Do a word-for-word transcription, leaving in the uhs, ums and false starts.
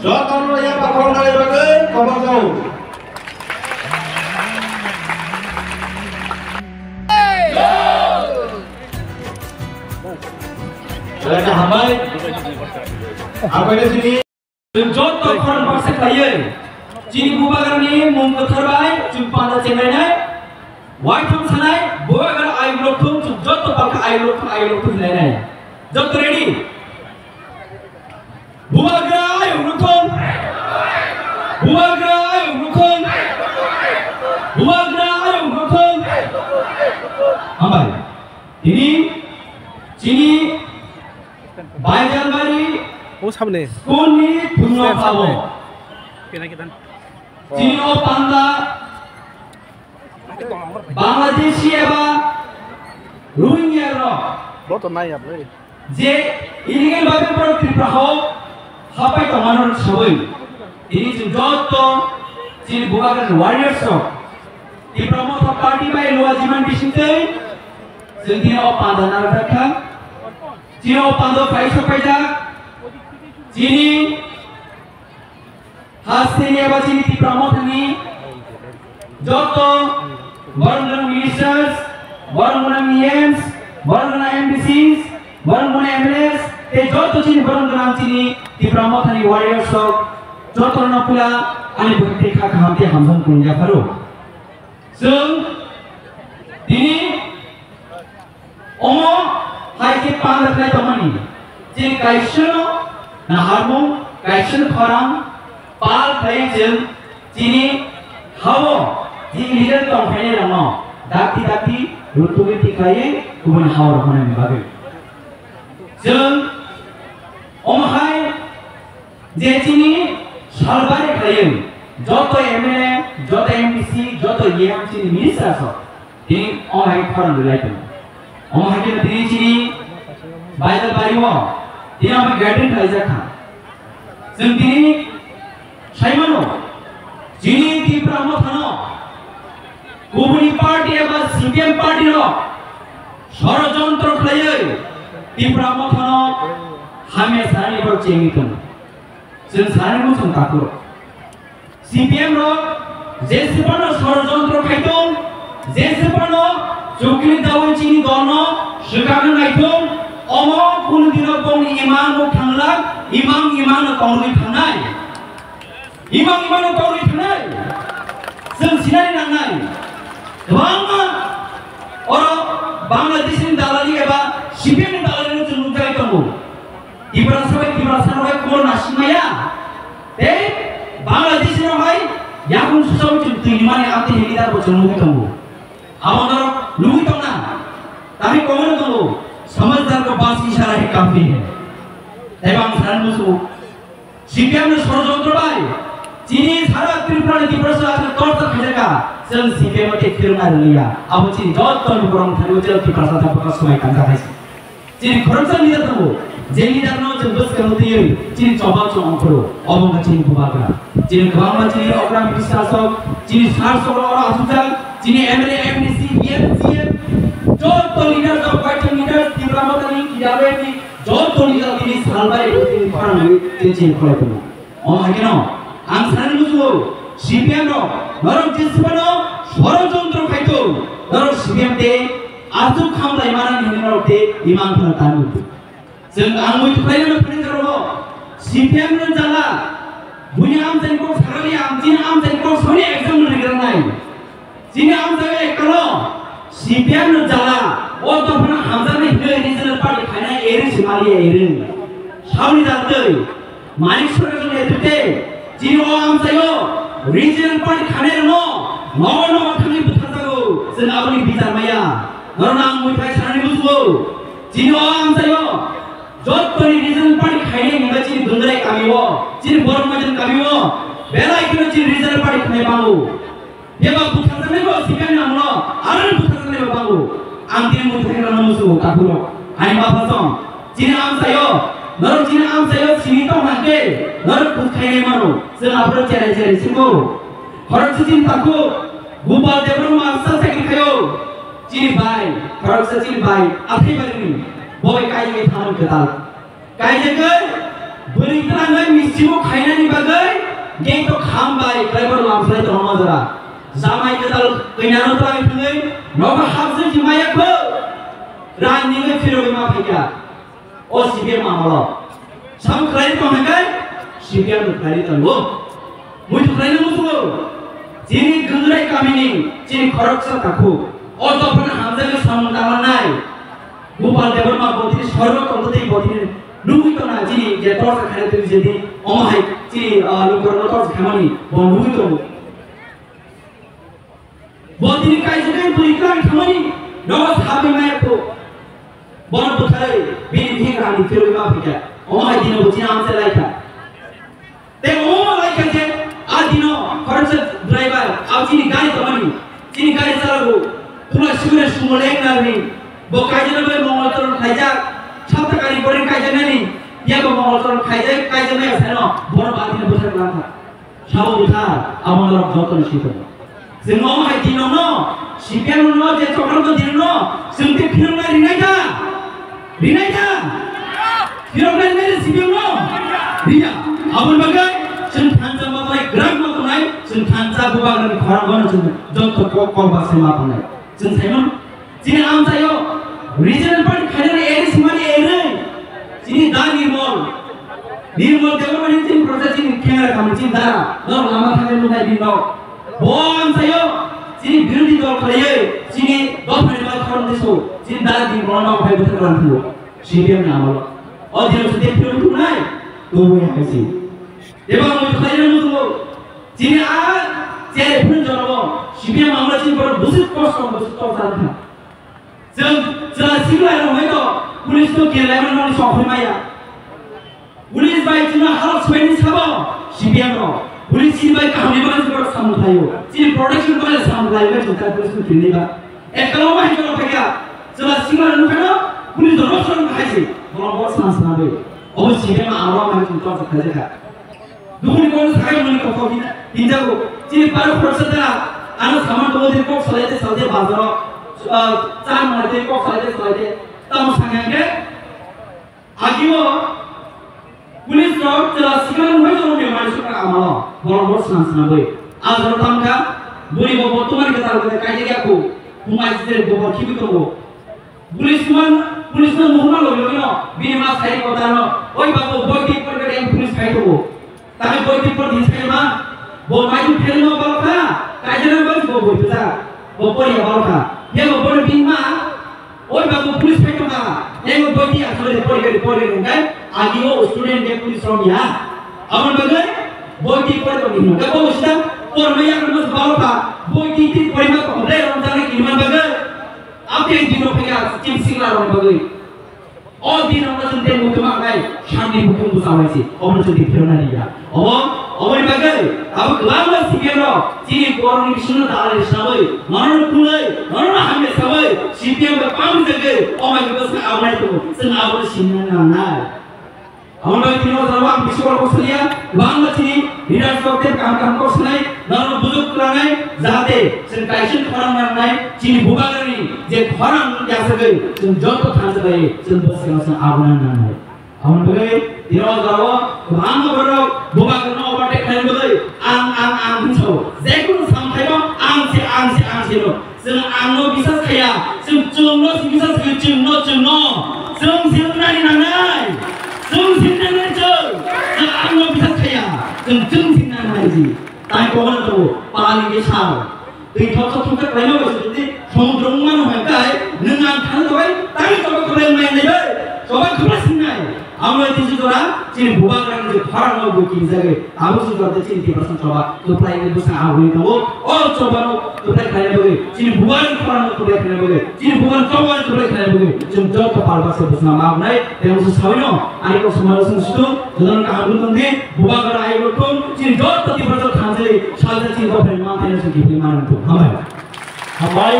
Jotono ya pakhornai bagwi khobokjao. Belai khe hambai. Abaino chini. Chwng joto khorang baksa khlaiwi chini bubagrani mung kwthar bai chwng panda chengnai nai. Waitham sanai, bubagra ayuk rok thung, chwng joto palkha ayuk rok thung, ayuk rok thung hinai nai. Joto ready? Bubagra ayuk rok thung. Bubagra ayuk rok thung. Bubagra ayuk rok thung. Hambai. Tini chini Baijalbari O sabni. School ni phungo Sir, phabo. Sabni. Kena kita. Chini o panda Bangladeshi eba Rohingya rok Boto nai ya, bre. Je illegal bhabe borok Tripura hao hapai tongmano sawi. Tini chwng joto chini bubagra warriors rok Tipra Motha Party bai Luwa Jiman bisingtwi chwng tini o panda narwkha. Chini o pando kaisa paijak. Chini hasteni eba chini Tipra Mothani joto borok gwnang ministers, borok gwnang E Ms, borok gwnang M D Cs, borok gwnang M L As, tei joto chini borok gwnang chini Tipra Mothani warriors rok joto no pula ani bwkhak tei kha kaham tei hamjak kunjak pharo. Chwng tini Omo hai khe panda khlai tongmani, chini kaisano naharmung, kaisano khorang pal khlai chwng chini hao je illegal tongphainai rokno dakti dakti rutugwi tikhlaiwi kubun hao rohornani bagwi. Chwng omo hai Je chini salbari khlaiwi joto M L A, joto M D C, joto E M chini minister rok tini o hai khorang rwlai tongo. Omo hai kheno tini chini Baijalbari o tini omo gathering khlaijak kha. Chwng tini sai mano, chini Tipra Mothano kubuni party eba C P M party rok sorojontro khlaiwi Tipra Mothano hamya sanani borok chengwi tongo. Chwng sanani muchung takhuk. C P M rok jeswphano sorojontro khai tong, jeswphano chukli dawi chini dolno swkangna nai tong, omo kunu dino bongni imang bo thanglak, imang imangno tongwi thangnai. Imang imangno tongwi thangnai. Chwng sinani nangnai. Kwbangma oro Bangladeshni dalali eba C P M ni dalalino chwng nukjagwi tongo. Tiprasa bai Tiprasa rok bai kubun nasimaya. Tei Bangladesh rok hai yakung susawi chwng twi nimani amtwi hini darbo chwng nugwi tongo. Abo norok nugwi tongna. Tani comment tongo. Samajhdar ko bas ishara hi kafi hai. Tei bang saran musu. C P M ni sorojontro bai chini sara Tripura ni Tiprasa aswk torture khaijaka. Chwng C P M tei phirwng na rwliya. Abo chini joto ni borok thani chwng Tiprasa ta bwkha swmai kanjak hai. Chini khoroksa leader tongo, je leader no chwng bwskango twiwi chini choba chwng ongkhoro, obo wngkha chini bubagra. Chini kwbangma chini okra biswasok, chini sar sokro oro asukjak, chini M L A, M D C, B M C, joto leaders of fighting leaders, Tipra Mothani, T W F ni joto leader tini salbai tini khorang tini chini khorang tongo. O hai kheno ang sanani musugo, C P M rok, norok jeswphano sorojontro khaito, norok C P M tei aswk khamlai manani hinwi norok tei imang phano tanu. Chwng ang muitu khlainani phani jora C P M no jala, buini amchaini kok sakali ang chini amchaini kok soni exam no rigra nai. Chini amchaio ekkalo C P M no jala, o dophano hamjaknai hinwi regional party khainai eri simaliya eri. Sauni jaltwi, Manik Sarkar ni netrite, chini o amchaio regional party khainairokno nogo nogo thangwi butharjago, chwng aboni bichar maya. Norokno ang muithai sanani musugo, chini o amchaio jottoni regional party khainai hwnba chini Dungrai kamio, chini Borok Majan kamio, belai kheno chini regional party khainai bango. Bebak butharjaknai bo sikani amlo, aro butharjaknai bo bango. Ang tini muithai rano musugo, takhurok. Ani bapha song. Chini amchaio, norok chini amchaio sini tong hangke, norok bukhainai mano. Chwng aphuru cherai cherai singo. Khoroksa chini takhuk, Gopal Debbarma sa chakri khaio. Chini bai, khoroksa chini bai, athai bagwi. Bo bai kaijagwi thango kwtal. Kaijagwi, Misimo khainani bagwi gate o kham bai driver lamsai tongma jora. Jamai kwtal kainyano twlang thangwi nogo hapjak jimaya kho. Rang ningwi phirogwi ma phaikha. O C P M amalo. Sam khlai tong hai kai, C P M no khlai tongo. Mui to khlai nang musugo. Chini Gungrai kamini, chini khoroksa takhu. O dophani hamjagwi samung tangnai. Gopal Debbarma botini sorgo tongtwi botini nugwi tongna chini je torsa khaina twi jedi omo hai chini, ah, lukurokno torsa khamani bo nugwi tongo. Bo tini kaisa khe bwrwi kwrwng thangmani nogo sabai maya kho. Bono bwtharwi bini thik rani phirwi ma phikha. Omo hai dino bo chini amchai laikha. Tei omo laikha je a dino khoroksa driver a chini gari tongmani, chini gari chalago. Pura sugre sumo leng narni. Bo kaijana bai mongol toron khaijak. Sapta kari pore kaijaknani. Yabo mongol toron khaijak, kaijaknai asano. Bono ba dino bwthar langkha. Sabo bwthar, abo norok joto ni swi tongo. Chwng omo hai dinokno, C P M no je chokram to dinokno, chwng tei phiroknai rinai da? Rinai da? Phiroknai rinai da C P M no? Riya. Aboni bagwi chwng thansa ma tongnai, kwrak ma tongnai, chwng thansa bubagrani khorang bono chwng joto kok, kok baksa ma tongnai. Chwng saimano, chini amchaio regional party khainani A D C mani A D C, chini da Nirmal. Nirmal Debbarmani chini project chini khengara khamni chini dara. Norok lama thangwi nuknai bini nok. Bo amchaio chini birodhi dol khlaiwi chini dophani bai khorang disu chini dara Nirmal nok bai bwthar kwrwng thangwi. C P M ni amalo. O dino se tei phirwi thumnai, tubui hai si. Eba ang khlaina mutungo. Chini a chere phun jorogo, C P M amla chini borok bwswk kosto, bwswk torchar kha. Chwng, chwla sikla rok hai to, police to kelaima nang sokhui maya. Police bai chwla halok swaini sabo, C P M rok. Police chini bai kaham ni bagwi borok samung khlaio. Chini protection bagwi samung khlaio, chwng ta police to kelaima. Ekalo ma hikalo phaiya, chwla sikla rok nukha no, police rok song hai si, borok borok sana sana bai. Obo C P M aro ma chwng torchar khlai kha. Dukuni kok sakai mani kok kok hina, hinjago. Chini para khoroksa da, ano saman tongo, chini kok salai te salai te bazaro, ah, cha manai te kok salai te salai te. Tamo sangya ke, agio, police rok chwla sikla nung hai tongo, bemar sukha amalo, borok borok swnam swnam bai. Azaro tamkha, buri bo bortoman ke taro ke kaijak ya ko, humai sijere bo bo khibi tongo. Police man, police man muhuma logi logi no, bini ma sai kota no, oi babu, boi tik por kare police khai tongo. Tami boi tik por din sai ma, bo mai tu phel no bal kha, kaijana bal bo boi tu sa, bo por ya bal kha. Ye bo bor bin ma, oi babu, police khai tonga, ye bo boi tik asole por kare por kare ngai, agi o student ke police rom ya. Amon bagai, boi tik por kare ngai, bo sida, por ma ya mas bal kha, boi tik tik por ma ko, re rom jana ki man bagai. Abo tei dino phaiya chini sikla rok bagwi. O dino no chwng tei muitu mangnai, sandi bukhung bwsa waisi, obo chwng tei phirna riya. Obo, oboni bagwi, abo kwbangma C P M rok chini borokni bisingno dalai sawi, nono kulai, nono hamya sawi, C P M bai pamjagwi, o mai bwsa abonai tongo, chwng abono sinna nangnai. Amo bai tini o jora ang bisi borok kok saliya, kwbangma chini leaders rok tei kaham kaham kok sanai, norok bujuk kwlangnai, jahate chwng kaisa khorang nangnai, chini bubagrani je khorang yasagwi chwng joto thansa bai chwng bwskango chwng abono nangnai. Amo bai tini o jora kwbangma borok bubagrano overtake khlaina bagwi ang, ang, ang hwnwi sao. Jekunu samthaino ang se, ang se, ang se hwno. Chwng angno bisas khaiya, chwng chwngno se bisas khaio, chwngno, chwngno. Chwng se wngnani nangnai. Chwng se wngnani chwng. Chwng angno bisas khaiya, chwng chwng se wngnani nangnai ji. Tai kokno tongo, pali ni sal. Twi thok thok thok khlaima bai se jodi somudro wngmano hwnkhai, nwng ang thangwi tongbai, tangwi tongbai kwplai wngnai naibai. Choba kwplai singnai. Amo tiji jora chini bubagrani je khorang no bo kinjagwi, abo se jora chini Tiprasa choba kwplai ni bwsang aboni tongo. O choba no kwplai khlaina bagwi, chini bubagrani khorang no kwplai khlaina bagwi, chini bubagrani choba no kwplai khlaina bagwi, chwng joto palba se bwsang ma abonai, tei abo se sawino ani kok samano chwng situng, jotono kaham tong di, bubagra ayuk rok tong, chini joto Tiprasa thangjali, salsa chini dophani manthai no chwng kiphilwi mano tong. Hambai. Hambai.